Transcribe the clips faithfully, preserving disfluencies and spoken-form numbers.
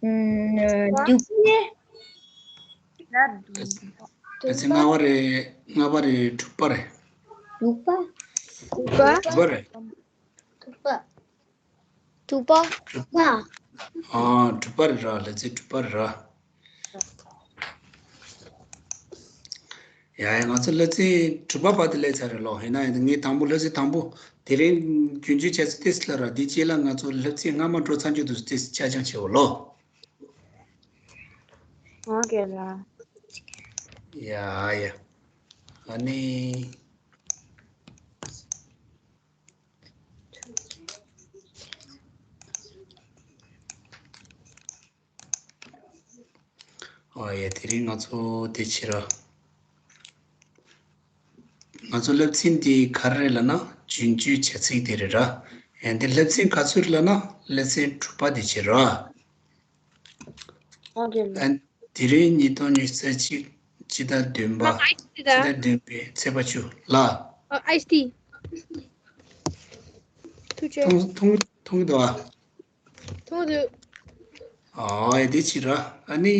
ཨུམ། དུ་པ། ལ་ཙི་ལྔ་པ་རེད། ལྔ་པ་རེད། དྲུག་པ་རེད། དྲུག་པ། དྲུག་པ། དྲུག་པ་རེད། དྲུག་པ། དྲུག་པ། དྲུག་པ། ཨ། དྲུག་པ་རེད་ར། ལ་ཙི་དྲུག་པ་རེད་ར། ཡ་ཡ། ང་ཚོ་སློབ་ཚན་དྲུག་པ་བར་དུ་སླེབས་ཚར་རེད་ལོ། ཡིན་ན་ཡང་ངས་དང་པོ་སློབ་ཚན་དང་པོ་དེ་རིང་རྒྱུན་སྤྱོད་བྱ་ཚིག་ཏོག་ཙམ་ལབ་ར། དེའི་རྗེས་ལ་ང་ཚོ་སློབ་ཚན་སྔ་མ་འགྲོ་ཚར་རྒྱུ་དུས་ཏོག་ཙམ་ཆ་ཚང་བྱེད་འོ་ལོ། ཨོ་ཀེ་ལ། ཡ་ཡ། ཨ་ནི། ཨོ་ཡ། དེ་རིང་ང་ཚོ་དེ་བྱེད་ར། ང་ཚོ་སློབ་ཚན་འདི་ག་རེ་རེད་ལབ་ན་རྒྱུན་སྤྱོད་བྱ་ཚིག་དེ་རེད་ར། ཡང་འདི་སློབ་ཚན་ག་ཚོད་རེད་ལབ་ན་སློབ་ཚན་དྲུག་པ་དེ་བྱེད་ར། ཨོ་ཀེ་ལ། ཨ། དེ་རིང་ཉིས་སྟོང་ཉི་ཤུ་རྩ་གཅིག་སྤྱི་ཟླ་བདུན་པ། ཨ། ཨའི་སི་ཊི་ད། སྤྱི་ཟླ་བདུན་པའི་ཚེས་པ་བཅུ་ལ། ཨ། ཨའི་སི་ཊི། ཐུགས་རྗེ་ཆེ། མཐོང་མཐོང་མཐོང་གི་འདུག་ཨ། མཐོང་འདུག་ཨ་ཡ། དེ་བྱེད་ར། ཨ་ནི།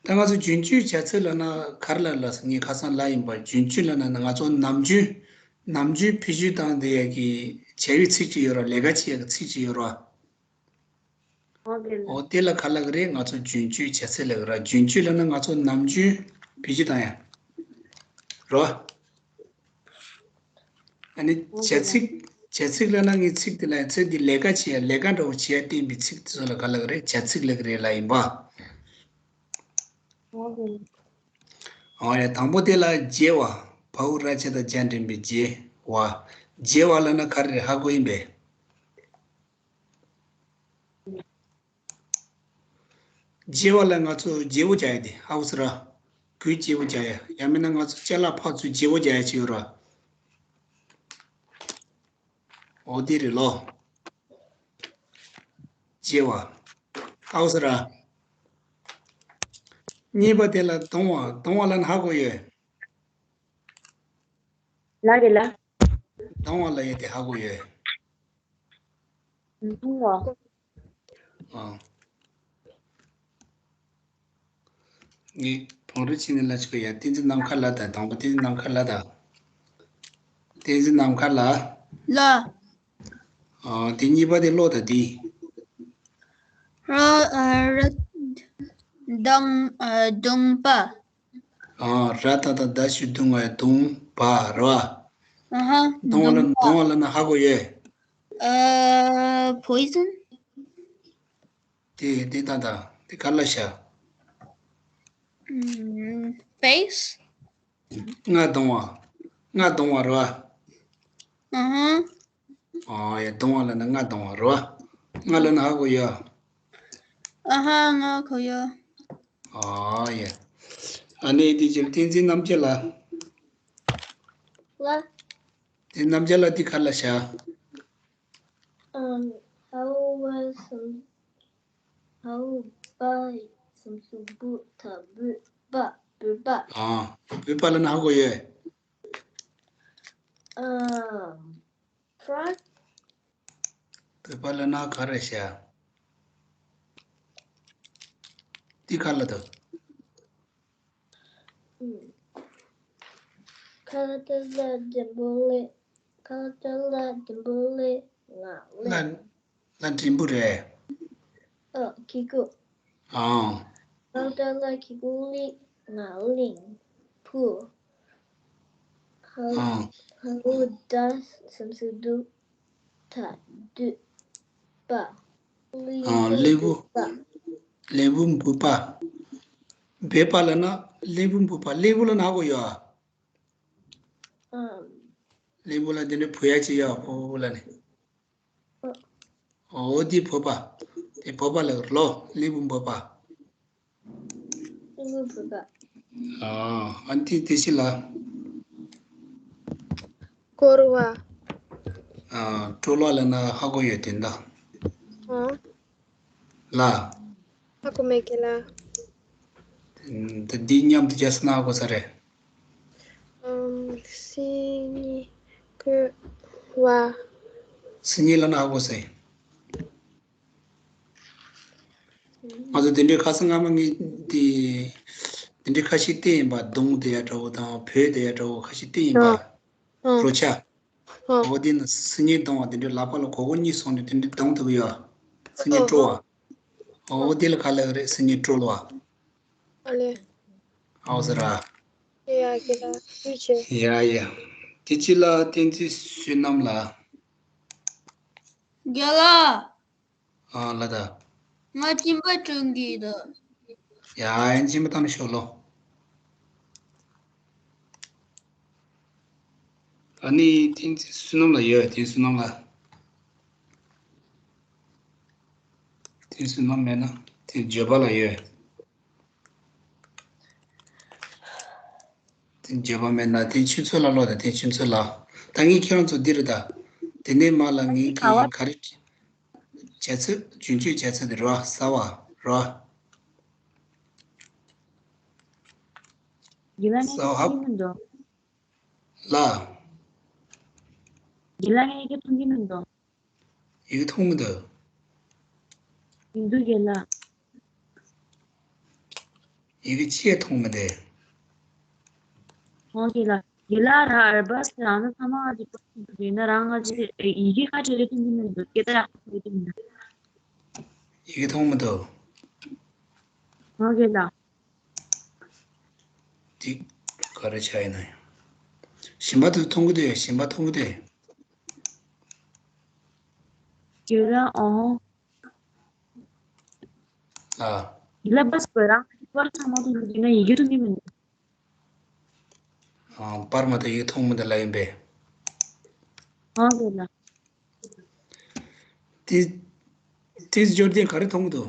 ད་ང་ཚོ་རྒྱུན་སྤྱོད་བྱ་ཚིག་ལབ་ན་ག་རེ་ལབ་ལབ་ངས་ཁ་སང་ལབ་ཡིན་པ། རྒྱུན་སྤྱོད་ལབ་ན་ང་ཚོ་ནམ་རྒྱུན་ནམ་རྒྱུན་བེད་སྤྱོད་བཏང་བསྡད་ཡ་གི་བྱ་བའི་ཚིག་ཅིག་ཡོད་ར། ལས་ཀ་བྱེད་ཡ་གི་ཚིག་ཅིག་ཡོད་ར། ཨོ་ཀེ་ལ། ཨོ། དེ་ལ་ག་ལབ་གི་རེད། ང་ཚོ་རྒྱུན་སྤྱོད་བྱ་ཚིག་ལབ་གི་ར། རྒྱུན་སྤྱོད་ལབ་ན་ང་ཚོ་ནམ་རྒྱུན་བེད་སྤྱོད་བཏང་ཡ་རོ། ཨ་ནི་ཨོ་ཀེ་བྱ་ལ། ཚིག་བྱ་ཚིག་ལབ་ན་ངས་ཚིག་དེ་ལ་ཚིག་དེ་ལས་ཀ་བྱེད་ཡ། ལས་ཀ་འདྲ་བོ་བྱེད་ཡ་བསྟན་པའི་ཚིག་དེ་ཚོ་ལ་ག་ལབ་གི་རེད། བྱ་ཚིག་ལབ་གི་རེད་ལབ་ཡིན་པ། ཨོ་ཀེ་ལ། ཨོ་ཡ། དང་པོ་དེ་ལ་བརྗེ་བ། བའོ་ར་བྱ་དང་རྒྱ་འདྲེན་པའི་བརྗེ་བ། བརྗེ་བ་ལབ་ན་ག་རེ་རེད། ཧ་གོ་ཡིན་པས། བརྗེ་བ་ལ་ང་ཚོ་བརྗེ་པོ་རྒྱག་ཡ་དེ་ཧ་གོ་སོང་ར། གོས་བརྗེ་པོ་རྒྱག་ཡ། ཡང་མིན་ན་ང་ཚོ་ཅ་ལག་ཕར་ཚུར་བརྗེ་པོ་རྒྱག་ཡ་ཅིག་ཡོད་ར། འོ་དེ་རེད་ལོ། བརྗེ་བ། ཧ་གོ་སོང་ར། གཉིས་པ་དེ་ལ་གདོང་བ། གདོང་བ་ལབ་ན་ཧ་གོ་ཡོད། ལ་རེད་ལ། གདོང་བ་ལབ་ཡ་དེ་ཧ་གོ་ཡོད། གདོང་བ། ཨ། ངས་བོང་རུ་ཕྱིན་ནས་ལ་ཆོག་ཡ། བསྟན་འཛིན་ནམ་མཁའ་ལ་དང་། དང་པོ་བསྟན་འཛིན་ནམ་མཁའ་ལ་དང་། བསྟན་འཛིན་ནམ་མཁའ་ལ། ལ། ཨ། དེ་གཉིས་པ་དེ་ཀློག་དང་དེ། ར། ཨ། ར། གདོང་། ཨ། གདོང་པ། ཨ། ར་ད་བཏགས་རྡ་ཞབས་ཀྱུ་གདོང་ང་། གདོང་པ་རེད་བ། ཨ་ཧ། གདོང་བ་ལ། གདོང་པ། གདོང་བ་ལབ་ན་ཧ་གོ་ཡོད། ཨ། པོའི་ཛན། དེ་དེ་ད་ད་དེ་ག་ལ་བྱ། ཨམ། ཕེ་སི། རྔ་གདོང་བ། རྔ་གདོང་བ་རེད་བ། ཨ་ཧ། ཨ་ཡ། གདོང་བ་ལབ་ན་རྔ་གདོང་བ་རེད་བ། རྔ་ལབ་ན་ཧ་གོ་ཡོད། ཨ་ཧ། རྔ་གོ་ཡོད། ཨ་ཡ། ཨ་ནི་དེ་རྗེས་བསྟན་འཛིན་རྣམ་རྒྱལ་ལ། ལ། དེ་རྣམ་རྒྱལ་ལ་དེ་ག་ལ་བྱ། ཨམ། ཧའོ་བ་སམ། ཧའོ་བ་སམ་སུ་བུ་ཐ་བོད་པ། བོད་པ། ཨ། བོད་པ་ལབ་ན་ཧ་གོ་ཡོད། ཨམ། ཕ། བོད་པ་ལབ་ན་ག་རེ་བྱ། འདི་ག་ལ་འདུག་ཁ་ལ་ཏ་ལ་འགྲེང་བུ་ལེ། ཁ་ལ་ཏ་ལ་འགྲེང་བུ་ལེ་ང་ལེ། ལ། ལ་འགྲེང་བུ་རེད། ཨ། གི་གུ། ཨང་། ལ་ཏ་ལ་གི་གུ་ལི་ང་ལིང་བུ། ཧ། ཨང་། ཧ་འུ་ད་སམ་སུ་དུ་ཐ་དུ་པ། ཨང་། ལེ་བུ། ལེ་བུ་འབུ་པ། འབུ་པ་ལབ་ན་ལེ་བུ་འབུ་པ། ལེ་བུ་ལབ་ན་ཧ་གོ་ཡོད་ཨ། ཨང་། ལེ་བུ་ལ་དེ་ནས་བུ་ཡ་ཅིག་ཡོད། བུ་ལབ་ནས། འོ་འདི་བོད་པ། དེ་བོད་པ་ལ་ལོ། ལེ་བུ་བོད་པ། ལེ་བུ་བོད་པ། ཨ། ཨ་ནི་དེ་ཤི་ལ། སྐོར་བ། ཨ། སྤྲོ་ལ་ལབ་ན་ཧ་གོ་ཡོད་དེ་འདྲ། ཨ། ལ། ཧ་གོ་མེད་ཀི་ལ། ད་འདི་མཉམ་དུ་རྒྱག་ས་ན་ཧ་གོ་ས་རེད། ཨམ། སི་ཉི་ཀི་བ། སི་ཉི་ལབ་ན་ཧ་གོ་ས་ཡིན། ང་ཚོ་དེ་འདྲའི་ཁ་སང་སྔ་མ་ངས་དེ་དེ་འདྲའི་ཁ་ཤས་བལྟས་ཡིན་པ། གདོང་དེ་ཡ་འདྲ་བོ་དང་བོད་དེ་ཡ་འདྲ་བོ་ཁ་ཤས་བལྟས་ཡིན་པ། ཨ། རོ་ཆ། ཨ། འོ་དེ་ནི་སིལ་སྙན་གཏོང་བ་དེ་འདྲའི་ལག་པ་ལ་གོ་གོ་གཉིས་སོང་ནས་དེ་འདྲའི་གདོང་དུ་ཡོད། སིལ་སྙན་དཀྲོལ་བ། འོ་དེ་ལ་ག་ལབ་རེད། སིལ་སྙན་དཀྲོལ་བ། ཨ་ལེ། ཨའོ་ཟེར་ར། ཡ་གི་ལ་ཐུགས་རྗེ་ཆེ། ཡ་ཡ། དེ་ཅི་ལ་བསྟན་འཛིན་བསོད་ནམས་ལ། རྒན་ལགས། ཨ་ལ་ད། ང་སྦྱིན་པ་སྤྲོད་གི་འདུག་ཡ་ཡ། སྦྱིན་པ་བཏང་ཤོག་ལོ། ཨ་ནི་བསྟན་འཛིན་བསོད་ནམས་ལ་ཡོད། བསྟན་འཛིན་བསོད་ནམས་ལ། བསྟན་འཛིན་བསོད་ནམས་མེད་ན་དེ་བརྗོད་པ་ལ་ཡོད། དེ་བརྗོད་པ་མེད་ན་དེ་ཆུ་ཚོད་ལ་ལོག་དང་། དེ་ཆུ་ཚོད་ལ། ད་ངས་ཁྱེད་རང་ཚོ་འདི་རེད་ད། དེ་ནས་མ་ལ་ངས་ག་བ། ག་རེ། བྱ་ཚིག་རྒྱུན་སྤྱོད་བྱ་ཚིག་དེ་རོ། ཟ་བ་རོ། རྒན་ལགས་ངས་ཟ་བ། ཤེས་མི་འདུག་ལ། རྒན་ལགས་ངས་ཡི་གེ་མཐོང་གི་མི་འདུག་ཡི་གེ་མཐོང་མི་འདུག་མི་འདུག་རྒན་ལགས། ཡི་གེ་ཅི་ཡང་མཐོང་མི་འདུག་ཨོ་རྒན་ལགས། རྒན་ལགས་ར་ཨར་བ་སི་རང་ཚོ་ཚང་མ་ཅིག་ཡིན་ན་རང་ང་ཅིག་ཡི་གེ་ཁ་བྲལ་ལེ་མཐོང་གི་མི་འདུག་སྐད་བརྡ་ཡག་པོ་ཐོས་ཀྱི་མི་འདུག་ཡི་གེ་མཐོང་མི་འདུག་ཨོ་རྒན་ལགས། འདི་ག་རེ་ཆགས་ཡིན་ན་ཡང་། གཞན་པ་དེ་མཐོང་གི་འདུག་གཞན་པ་མཐོང་གི་འདུག་ཁྱོད་རང་ཨོ། ཨ། ལ་བ་སི་བོད་རང་པར་ཚང་མ་མཐོང་གི་འདུག་ན་ཡི་གེ་མཐོང་གི་མི་འདུག་ཨ། པར་མ་གཏོགས་ཡི་གེ་མཐོང་མི་འདུག་ལ་ཡིན་པས། ཨོ་རེད་ལ། དེ་དེ་འབྱོར་ལྡན་ག་རེ་མཐོང་གི་འདུག་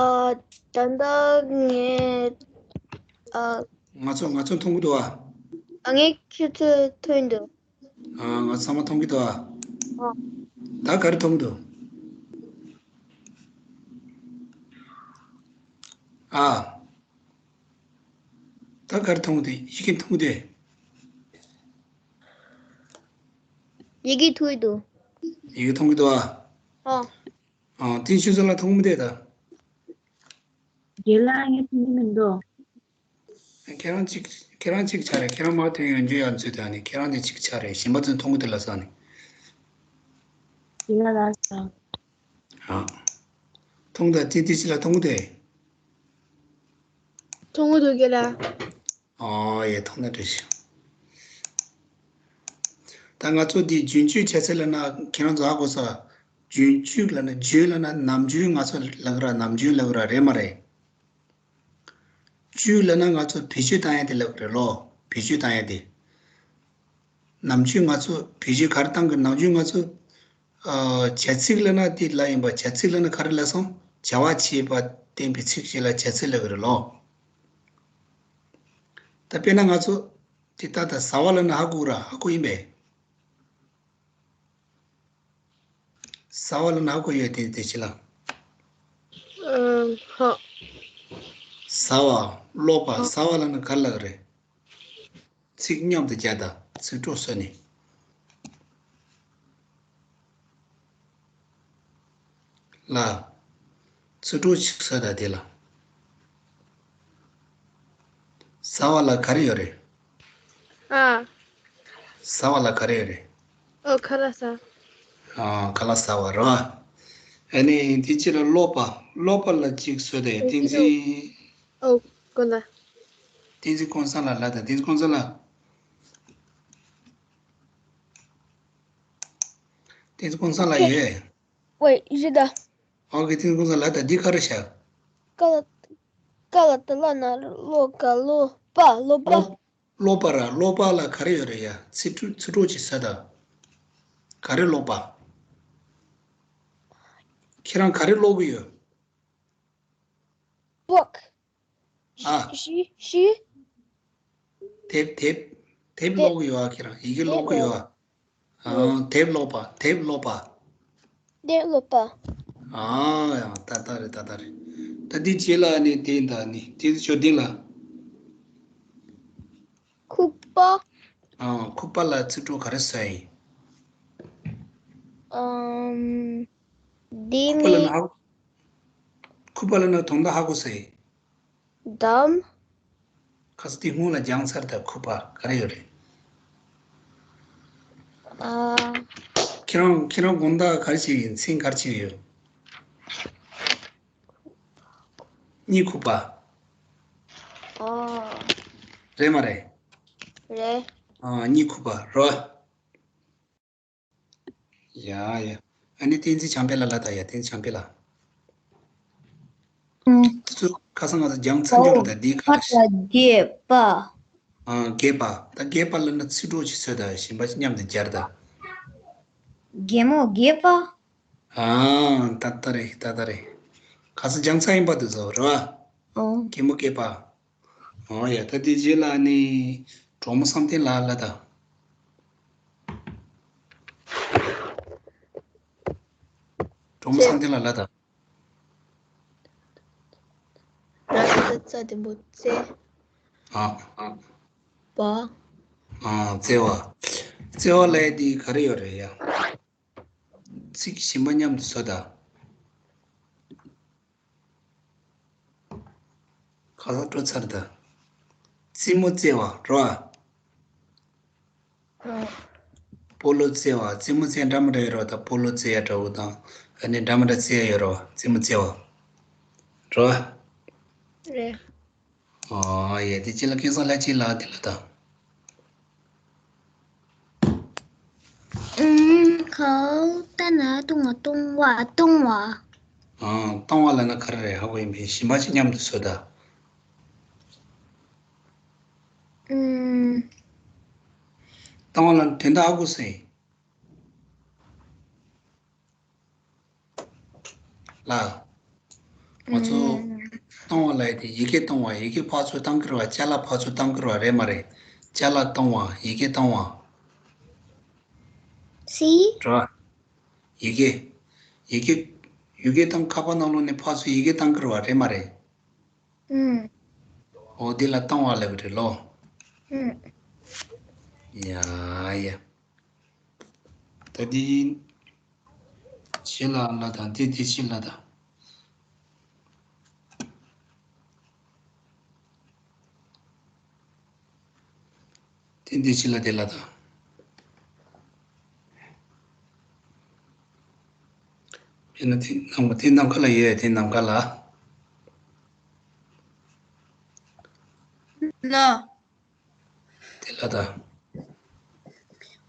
ཨ། ད་ལྟ་ངས་ཨ། ང་ཚོ་ང་ཚོ་མཐོང་གི་འདུག་ཨ། ཨ། ངས་ཁྱོད་ཚོ་མཐོང་འདུག་ཨ། ང་ཚང་མ་མཐོང་གི་འདུག་ཨ། ཨ། ད་ག་རེ་མཐོང་གི་འདུག་ཨ། ད་ག་རེ་མཐོང་གི་འདུག་ཡི་གེ་མཐོང་གི་འདུག་ཡི་གེ་མཐོང་གི་འདུག་ཡི་གེ་མཐོང་གི་འདུག་ཨ། ཨ། ཨ། དེ་ཆུ་ཚོད་ལ་མཐོང་མི་འདུག་ད། རྒན་ལགས་ངས་མཐོང་གི་མི་འདུག་ཁྱེད་རང་གཅིག་ཁྱེད་རང་གཅིག་ཆ་རེད། ཁྱེད་རང་མ་ཐོན་ཡོང་རྒྱུ་ཡང་ཚོད་དང་ནི། ཁྱེད་རང་དེ་གཅིག་ཆ་རེད། གཞན་པ་ཚོས་མཐོང་གི་འདུག་ལ་ས་ནི། ཡིན་ན་ལ་ས། ཨ། མཐོང་ད་ཙི་ཏི་ཅི་ལ་མཐོང་གི་འདུག་མཐོང་གི་འདུག་གི་ལ། ཨ་ཡེ། མཐོང་ན་འགྲིག་ཤག་ད་ང་ཚོ་འདི་རྒྱུན་སྤྱོད་བྱ་ཚིག་ལབ་ན་ཁྱེད་རང་ཚོ་ཧ་གོ་ས། རྒྱུན་སྤྱོད་ལབ་ན། རྒྱུན་ལབ་ན་ནམ་རྒྱུན་ང་ཚོ་ལབ་གི་ར། ནམ་རྒྱུན་ལབ་གི་ར། རེད་མ་རེད། སྤྱོད་ལབ་ན་ང་ཚོ་བེད་སྤྱོད་བཏང་ཡ་དེ་ལབ་རེད་ལོ། བེད་སྤྱོད་བཏང་ཡ་དེ། ནམ་རྒྱུན་ང་ཚོ་བེད་སྤྱོད་ག་རེ་བཏང་གི། ནམ་རྒྱུན་ང་ཚོ་ཨ། བྱ་ཚིག་ལབ་ན་དེ་ལ་ཡིན་པ། བྱ་ཚིག་ལབ་ན་ག་རེ་ལབ་སོང་། བྱ་བ་བྱེད་པ་བསྟན་པའི་ཚིག་ཅིག་ལ་བྱ་ཚིག་ལབ་གི་རེད་ལོ། ད་དཔེར་ན་ང་ཚོ་དེ་ད་ད་ཟ་བ་ལབ་ན་ཧ་གོ་ར། ཧ་གོ་ཡིན་པས། ཟ་བ་ལབ་ན་ཧ་གོ་ཡོད་དེ། དེ་ཅི་ལ། ཨ། ཧ། ཟ་བ། ཀློག་པ། ཨ། ཟ་བ་ལབ་ན་ག་རེ་ལབ་གི་རེད། ཚིག་མཉམ་དུ་སྦྱར་དང་། ཚིག་གྲོགས་བཟོས་ནས། ལ། ཚིག་གྲོགས་ཤིག་བཟོས་དང་དེ་ལ། ཟ་བ་ལ་ག་རེ་ཡོད་རེད། ཨ། ཟ་བ་ལ་ག་རེ་ཡོད་རེད། ཨོ། ཁ་ལག་ཟ། ཨ། ཁ་ལག་ཟ་བ་རེད་བ། ཨ་ནི་དེ་ཕྱི་ལ་ཀློག་པ། ཀློག་པ་ལ་གཅིག་བཟོས་ཏེ། བསྟན་འཛིན། ཨོ། དགོངས་དག་བསྟན་འཛིན་ཀུན་བཟང་ལགས་ལ་ད། བསྟན་འཛིན་ཀུན་བཟང་ལགས། བསྟན་འཛིན་ཀུན་བཟང་ལགས་ཡོད། ཝེ། ཡོད་ད། ཨོ་ཁེ། བསྟན་འཛིན་ཀུན་བཟང་ལགས་ད། འདི་ག་རེ་བྱ། ཀ་ལ། ཀ་ལ་ཏ་ལ་ན་རོ། ཀློ་ག་ཀློག་པ། ཀློག་པ། ཀློག་པ་ར། ཀློག་པ་ལ་ག་རེ་ཡོད་རེད་ཡ། ཚིག་གྲོགས། ཚིག་གྲོགས་ཅིག་བཟོས་དང་། ག་རེ་ཀློག་པ། ཁྱེད་རང་ག་རེ་ཀློག་གི་ཡོད། Book. ཨ། ཤི། ཤི། དེབ། དེབ། དེབ་ཀློག་གི་ཡོད་ཨ། ཁྱེད་རང་ཡི་གེ་ཀློག་གི་ཡོད་ཨ། ཨ། དེབ་ཀློག་པ། དེབ་ཀློག་པ། དེབ་ཀློག་པ། ཨ་ཡ། ད་ལྟ་རེད། ད་ལྟ་རེད། ད་འདི་རྗེས་ལ་ནི་དེ་ད་ནི་དེ་ཚོ་འདི་ལ། ཁུག་པ། ཨ། ཁུག་པ་ལ་ཚིག་གྲོགས་ག་རེ་བཟོས་ཡིན། ཨམ། འདི་ཁུ་པ་ལབ་ན་ནི་ཧ་གོ་ཁུ་པ་ལབ་ན་དོན་དག་ཧ་གོ་སོང་། འདམ། ཁ་སང་དེ་སྔོན་ལ་སྦྱངས་ཚར་ད། ཁུ་པ་ག་རེ་ཡོད་རེད། ཨ། ཁྱེད་རང་ཁྱེད་རང་དགོང་དག་ག་རེ་བྱས་ཡིན། མཚན་ག་རེ་བྱས་ཡོད། གཉིད་ཁུག་པ། ཨོ། རེད་མ་རེད། རེད། ཨ། གཉིད་ཁུག་པ་རོ། ཡ་ཡ། ཨ་ནི་བསྟན་འཛིན་བྱམས་པའི་ལགས་ལ་ད། ཡ། བསྟན་འཛིན་བྱམས་པའི་ལགས། ཨང་། ཁ་སང་ང་ཚོ་སྦྱངས་ཚར་འགྲོ་རེད་ད། འདི་ག་རེ། ཨ། རྒས་པ། ཨ། རྒས་པ། ད་རྒས་པ་ལབ་ན་ཚིག་གྲོགས་ཅིག་བཟོས་ད། གཞན་པ་ཅིག་མཉམ་དུ་སྦྱར་ད། རྒན་མོ་རྒས་པ། ཨ། ད་ལྟ་རེད། ད་ལྟ་རེད། ཁ་སང་སྦྱངས་ཚར་ཡིན་པ་འདུག་བཟོ་རོ། ཨོ། རྒན་མོ་རྒས་པ། ཨོ་ཡ། ད་དེ་རྗེས་ལ་ནི་གྲོགས་མོ་བསམ་གཏན་ལགས་ལ་ད། གྲོགས་མོ་བསམ་གཏན་ལགས་ལ་ད། ར་ས་ཙ་དེ་འབོ་ཙེ། ཨ། པ། ཨ། བརྩེ་བ། བརྩེ་བ་ལབ་ཡས་དེ་ག་རེ་ཡོད་རེད་ཡ། ཚིག་གཞན་པ་མཉམ་དུ་བཟོ་ད། ཁ་སང་སྤྲོ་ཚར་ད། རྩེད་མོ་རྩེ་བ་རོ། ཨ། སྤོ་ལོ་རྩེ་བ། རྩེད་མོ་རྩེ་འདྲ་མི་འདྲ་ཡོད་རོ། ད་སྤོ་ལོ་རྩེ་ཡ་འདྲ་བོ་དང་། ཨ་ནི་འདྲ་མི་འདྲ་རྩེ་ཡ་ཡོད་རོ། རྩེད་མོ་རྩེ་བ་རོ། རེད། ཨོ་ཡ། དེ་ཅི་ལ་སྐལ་བཟང་ལྷ་སྐྱིད་ལགས་དེ་ལ་ད། ཨུམ། ཁའོ་ད་ན་ཏུང་བ་ཏུང་བ་ཏུང་བ། ཨང་། ཏུང་བ་ལབ་ན་ག་རེ་རེད། ཧ་གོ་ཡིན་པས། གཞན་པ་ཅིག་མཉམ་དུ་བཟོས་ད། ཨུམ། ཏུང་བ་ལབ་ན་དོན་དག་ཧ་གོ་སོང་། ལ། ང་ཚོ་ཨུམ། ཏུང་བ་ལབ་ཡས་དེ་ཡི་གེ་ཏུང་བ། ཡི་གེ་ཕར་ཚུར་བཏང་གི་རེད་བ། ཅ་ལག་ཕར་ཚུར་བཏང་གི་རེད་བ། རེད་མ་རེད། ཅ་ལག་ཏུང་བ། ཡི་གེ་ཏུང་བ། སི། ར། ཡི་གེ། ཡི་གེ། ཡི་གེ་དང་ཁ་པར་ནང་ལོགས་ནས་ཕར་ཚུར་ཡི་གེ་བཏང་གི་རེད་བ། རེད་མ་རེད། ཨུམ། འོ་དེ་ལ་ཏུང་བ་ལབ་ཀྱི་རེད་ལོ། ཨུམ། ཡ་ཡ། ད་དེ་ཕྱི་ལ་ལ་དང་དེ་དེ་ཕྱི་ལ་དང་། དེ་འདི་ཕྱི་ལ་དེ་ལ་དང་། དེ་ནི་དེ་ནམ་མཁའ། དེ་ནམ་མཁའ་ལ་ཡོད། དེ་ནམ་མཁའ་ལ། ལ། དེ་ལ་དང་།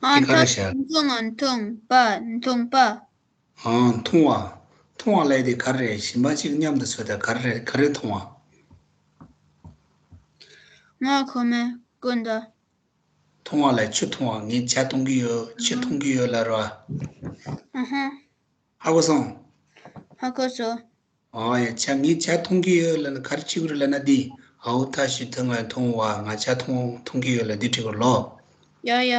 ཨ། དེ་ག་རེ་ད་བྱ། མཐོང་ང་མཐོང་པ། མཐོང་པ། ཨང་། མཐོང་བ། མཐོང་བ་ལབ་དེ་ག་རེ་རེད། གཞན་པ་གཅིག་མཉམ་དུ་བཟོས་ད། ག་རེ་རེད། ག་རེ་མཐོང་བ། ང་ཁོ་མོ་ཀུན་ཏུ། མཐོང་བ་ལ་ཆུ་མཐོང་བ། ངས་ཇ་འཐུང་གི་ཡོད། ཆུ་འཐུང་གི་ཡོད་ལབ་རོ། ཨ་ཧ། ཧ་གོ་སོང་། ཧ་གོ་སོང་། ཨོ་ཡ། ཇ། ངས་ཇ་འཐུང་གི་ཡོད་ལབ་ན་ག་རེ་བྱེད་དགོས་རེད་ལབ་ན། འདི། ཨའུ་ཐ་ཞི་ཐི་ང་འཐུང་བ། ང་ཇ་འཐུང་འཐུང་གི་ཡོད་ལབ། འདི་འབྲི་དགོས་ལོ། ཡ་ཡ།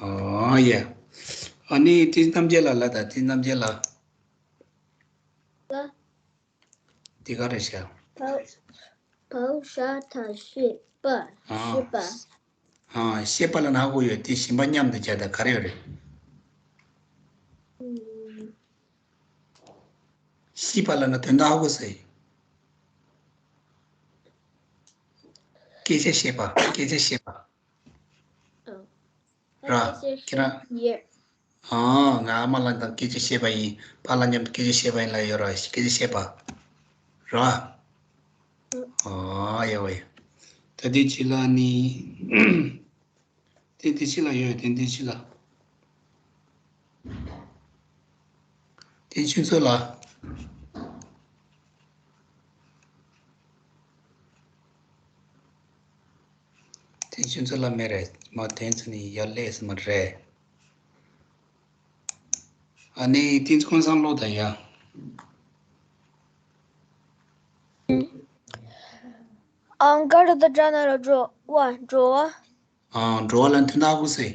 ཨོ་ཡ། ཨ་ནི་བསྟན་རྣམ་རྒྱལ་ལགས་ལ་ད། བསྟན་རྣམ་རྒྱལ་ལགས། ལ། འདི་ག་རེ་བྱ། བའོ། བའོ་ཞ་ད་ཤེས་པ། ཨ། ཤེས་པ། ཨ། ཤེས་པ་ལབ་ན་ཧ་གོ་ཡོད། དེ་གཞན་པ་མཉམ་དུ་སྦྱར་ད་ག་རེ་ཡོད་རེད། ཨུམ། ཤེས་པ་ལབ་ན་དོན་དག་ཧ་གོ་སོང་། སྐད་ཆ་བཤད་པ། སྐད་ཆ་བཤད་པ། ཨ། ར། ཁྱེད་རང་། ཡེ། ཨ། ང་ཨ་མ་ལགས་དང་སྐད་ཆ་བཤད་པ་ཡིན། པཱ་ལགས་མཉམ་དུ་སྐད་ཆ་བཤད་པ་ཡིན་ལབ་ཡོད་ར། སྐད་ཆ་བཤད་པ། ར། ཨ། ཡ་ཝེ། ད་དེ་ཕྱི་ལ་ནི། དེ་དེ་ཕྱི་ལ་ཡོད། དེ་དེ་ཕྱི་ལ། དེ་ཆུ་མཚོ་ལ། དེ་ཆུ་མཚོ་ལ་མེད་རེད་མ། དེ་ཚོ་ནི་ཡར་ལས་སུ་མ་རེད། ཨ་ནི་དེ་ཚོ་ཀུན་བཟང་ལོ་ད་ཡ། ཨང་། ག་རེ་ད་དྲ་ན་ར་འགྲོ་བ་འགྲོ་བ། ཨང་། འགྲོ་བ་ལ་མཐུན་ཐག་གུ་སེ།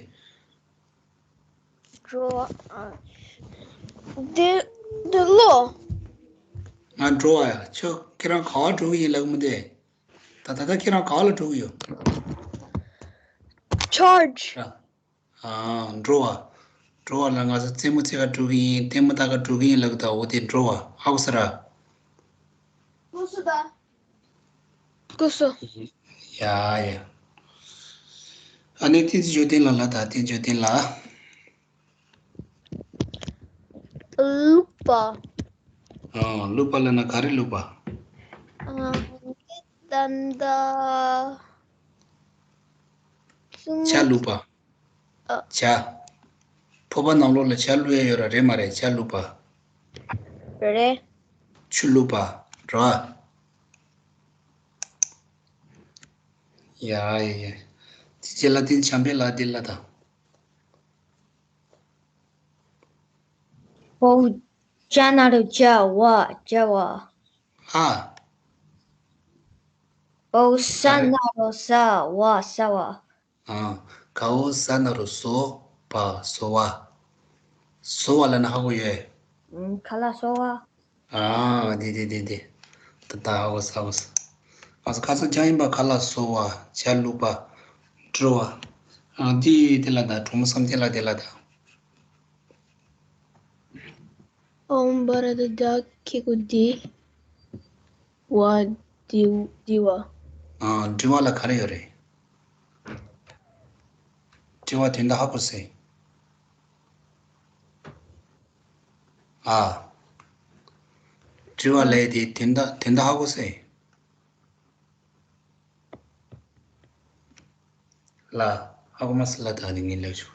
འགྲོ་བ། ཨ། འདི་འདི་ལོ། ང་འགྲོ་བ་ཡ། ཁྱོད་ཁྱེད་རང་ག་བ་འགྲོ་གི་ཡིན་ལབ་གི་མི་འདུག་ད་ད་ལྟ་ཁྱེད་རང་ག་བ་ལ་འགྲོ་གི་ཡོད། Charge། ཨ། འགྲོ་བ། འགྲོ་བ་ལ་ང་ཚོ་རྩེད་མོ་རྩེ་ག་འགྲོ་གི་ཡིན། ལྟད་མོ་ལྟ་ག་འགྲོ་གི་ཡིན་ལབ་གི་འདུག་འོ་དེ་འགྲོ་བ། ཧ་གོ་སོང་ར། ཀུ་སུ། ཡ་ཡ། ཨ་ནི་བསྟན་འཛིན་འབྱོར་ལྡན་ལགས་ལ་ད། བསྟན་འཛིན་འབྱོར་ལྡན་ལགས། བླུགས་པ། ཨ། བླུགས་པ་ལབ་ན་ག་རེ་བླུགས་པ། ཨ། ད་ལྟ་ཆུ་བླུགས་པ། ཨ། ཇ། ཕོར་པ་ནང་ལོགས་ལ་ཇ་བླུགས་ཡ་ཡོད་ར། རེད་མ་རེད། ཇ་བླུགས་པ། རེད། ཆུ་བླུགས་པ་ར། ཡ་ཡ་ཡ། དེ་རྗེས་ལ་དེ་བྱམས་པའི་ལགས་འདི་ལ་ད། བའོ་ཇ་ན་རོ་བྱ་བ། བྱ་བ། ཨ། བའོ་ཟ་ན་རོ་བཟའ་བ། བཟའ་བ། ཨ། གའོ་ཟ་ན་རོ་བཟོ་བ། བཟོ་བ། བཟོ་བ་ལབ་ན་ཧ་གོ་ཡོད། ཨ། ཁ་ལག་བཟོ་བ། ཨ། དེ་དེ་དེ་དེ། ད་ད་ཧ་གོ་སོང་། ཧ་གོ་སོང་། ཨ། ཁ་སང་ཅང་ཡིན་པ། ཁ་ལག་བཟོ་བ། ཇ་བླུགས་པ། བྲོ་བ། ཨ། དེ་དེ་ལ་ད། གྲོགས་མོ་བསམ་གཏན་ལགས་དེ་ལ་ད། ཨོམ་བྷ་ར་ད་ད་ཁི་ཀུ་དི་བ་དི་དི་བ། ཨ། དྲི་བ་ལ་ག་རེ་ཡོད་རེད། དྲི་བ་དོན་དག་ཧ་གོ་སོང་། ཨ། དྲི་བ་ལབ་ཡ་དེ་དོན་དག་དོན་དག་ཧ་གོ་སོང་། ལ། ཧ་གོ་མ་སོང་ལ། ད་ནི་ངས་ལབ་ཆོག་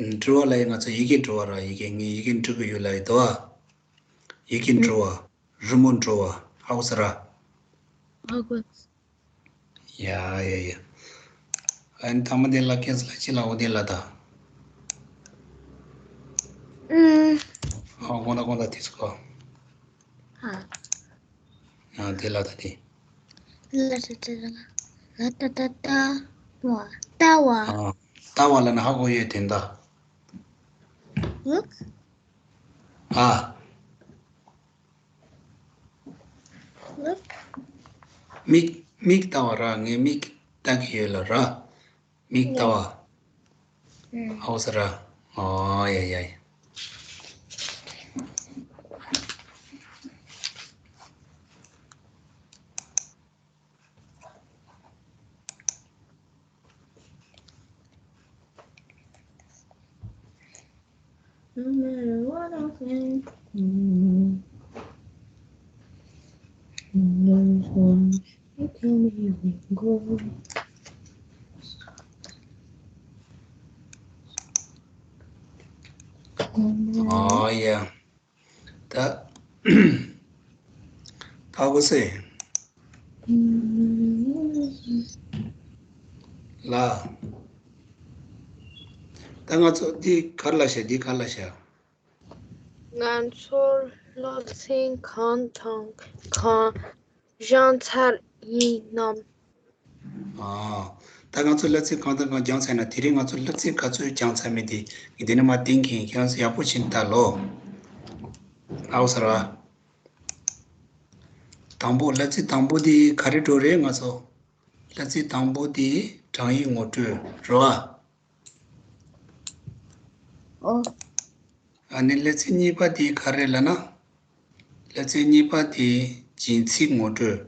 ར། དྲི་བ་ལབ་ཡ་ང་ཚོ་ཡི་གེ་འབྲི་བ་ར། ཡི་གེ། ངས་ཡི་གེ་འབྲི་གི་ཡོད་ལབ་ཡ་དོ། ཡི་གེ་འབྲི་བ། རི་མོ་འབྲི་བ། ཧ་གོ་སོང་ར། ཧ་གོ། ཡ་ཡ་ཡ། ཨ་ནི་ཐ་མ་དེ་ལ་ཁེ་སི་ལ་ཅི་ལ་འོ་དེ་ལ་ད། ཨུམ། ཨ། དགོངས་དག། དགོངས་དག། དེ་ཚོ་གོ། ཨ། ཨ། དེ་ལ་ད་དེ། ལ་ཏ་ཏ་ལ་ཏ་ཏ་ཏ་བ། ལྟ་བ། ཨ། ལྟ་བ་ལབ་ན་ཧ་གོ་ཡོད་དོན་དག་ཨ། མིག་མིག་ལྟ་བ་ར། ངས་མིག་ལྟ་གི་ཡོད་ལ་ར། མིག་ལྟ་བ། ཨོ་ས་ར། ཨོ་ཡ་ཡ་ཡ། No matter what I think, mm, there's one you tell me you can go. Oh yeah. ད། ཧ་གོ་སོང་། ལ། ད་ང་ཚོ་འདི་ག་རེ་ལབ་ཤག་འདི་ག་རེ་ལབ་ཤག་ང་ཚོར་སློབ་ཚན་གང་དང་གང་སྦྱངས་ཚར་ཡིན་ནམ། ཨ། ད་ང་ཚོ་སློབ་ཚན་གང་དང་གང་སྦྱངས་ཚར་ན། དེ་རིང་ང་ཚོ་སློབ་ཚན་ག་ཚོད་སྦྱངས་ཚར་མེད་དེ་ངས་འདི་ནས་མར་བསྟན་གི་ཡིན། ཁྱེད་རང་ཚོ་ཡག་པོ་བྱས་ནས་ལྟ་ལོ། ཨའོ་ས་ར། དང་པོ། སློབ་ཚན་དང་པོ་དེ་ག་རེ་འགྲོ་རེད་ང་ཚོ། སློབ་ཚན་དང་པོ་དེ་གྲངས་ཡིག་ངོ་སྤྲོད་རེད་བ། ཨོ། ཨ་ནི་སློབ་ཚན་གཉིས་པ་དེ་ག་རེ་ལབ་ན། སློབ་ཚན་གཉིས་པ་དེ་བྱེད་ཚིག་ངོ་སྤྲོད།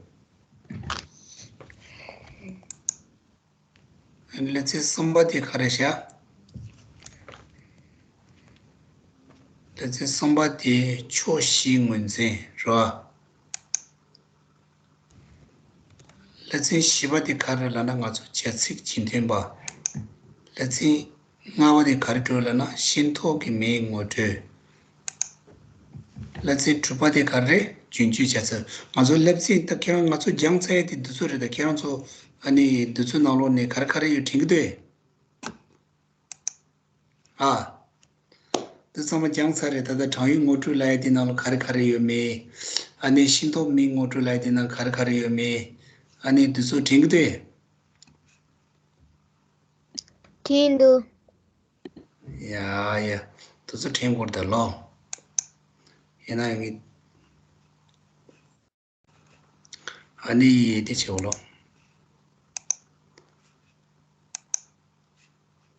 ཨ་ནི་སློབ་ཚན་གསུམ་པ་དེ་ག་རེ་བྱ། སློབ་ཚན་གསུམ་པ་དེ་ཕྱོགས་བཞིའི་ངོས་འཛིན་རེད་བ། སློབ་ཚན་བཞི་པ་དེ་ག་རེ་ལབ་ན་ང་ཚོ་བྱ་ཚིག་རྒྱུན་མཐུད་པ། སློབ་ཚན་ལྔ་པ་དེ་ག་རེ་འགྲོ་ལབ་ན་ཤེས་རྟོགས་ཀྱི་མིང་ངོ་སྤྲོད། སློབ་ཚན་དྲུག་པ་དེ་ག་རེ་རེད། རྒྱུན་སྤྱོད་བྱ་ཚུལ། ང་ཚོ་སློབ་ཚན་ད་ཁྱེད་རང་ང་ཚོ་སྦྱངས་ཚར་ཡ་དེ་འདི་ཚོ་རེད། ད་ཁྱེད་རང་ཚོ་ཨ་ནི་འདི་ཚོའི་ནང་ལོགས་ནས་ག་རེ་ག་རེ་ཡོད་དྲན་གྱི་འདུག་ཨ། འདི་ཚང་མ་སྦྱངས་ཚར་རེད། ད་ལྟ་གྲངས་ཡིག་ངོ་སྤྲོད་ལབ་ཡ་དེ་ནང་ལ་ག་རེ་ག་རེ་ཡོད་མེད། ཨ་ནི་ཤེས་རྟོགས་མིང་ངོ་སྤྲོད་ལབ་ཡ་དེ་ནང་ག་རེ་ག་རེ་ཡོད་མེད། ཨ་ནི་འདི་ཚོ་དྲན་གྱི་འདུག་དྲན་འདུག་ཡ་ཡ། འདི་ཚོ་དྲན་དགོས་རེད་ད་ལོ། ཡིན་ན་ཡང་ངས། ཨ་ནི་དེ་བྱེད་འོ་ལོ།